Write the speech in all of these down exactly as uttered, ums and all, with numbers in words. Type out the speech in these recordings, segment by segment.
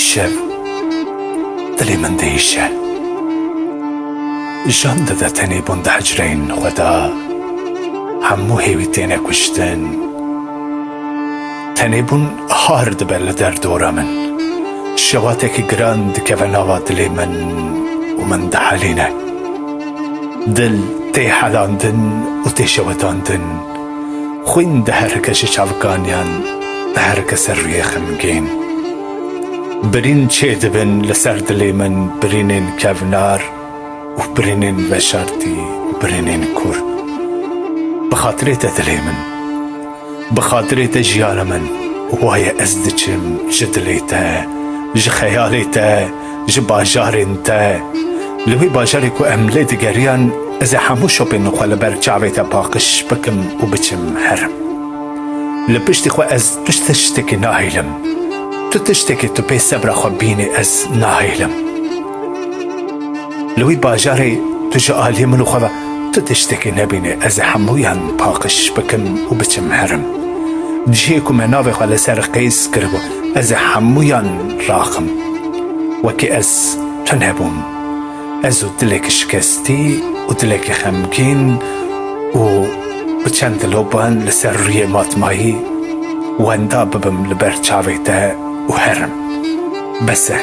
Şev, dilê min diêşe. Jan dide tenêbûn di hicreyên xwe de. Hemû hêwî têne kuştin. Tenêbûn har dibe li derdora min. Şewatekî giran dikeve nava dilê min û min dihelîne. Dil tê helandin û tê şewitandin. Xwîn diherike ji çavkaniyan, diherike ser rûyê xemgîn. Birîn çêdibin li ser dilê min, birînên kevnar û birînên veşartî û birînên kûr. Bi xatirê te dilê min, bi xatirê te jiyana min, waye ez diçim ji dilê te, ji xeyalê te, ji bajarên te, li wî bajarê ku em lê digeriyan, ez ê hemû şopên xwe li ber çavê te paqij bikim û biçim herim. Li piştî xwe ez tu tiştekî nahêlim. Tu tiştekî tu pê sebra xwe bînî ez nahêlim. Li wî bajarê tu ji aliyê min û xwe ve tu tiştekî nebînî, ez ê hemûyan paqij bikim û biçim herim. Cihê ku me navê xwe li ser qêz kiribû, ez ê hemûyan raxim. Wekî ez tune bûm. Ez û dilek şikestî û dilekî xemgîn û bi çend diloban li ser rûyê matmayî wenda bibim li ber çavê te û herim. Bes e.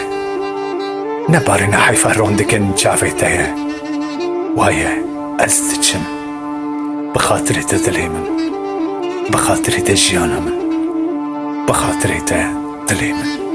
Ne barîna heyfa rondikin çavê te ye. Waye ez diçim. Bi xatirê te dilê min. Bi xatirê te jiyana min. Bi xatirê te dilê min.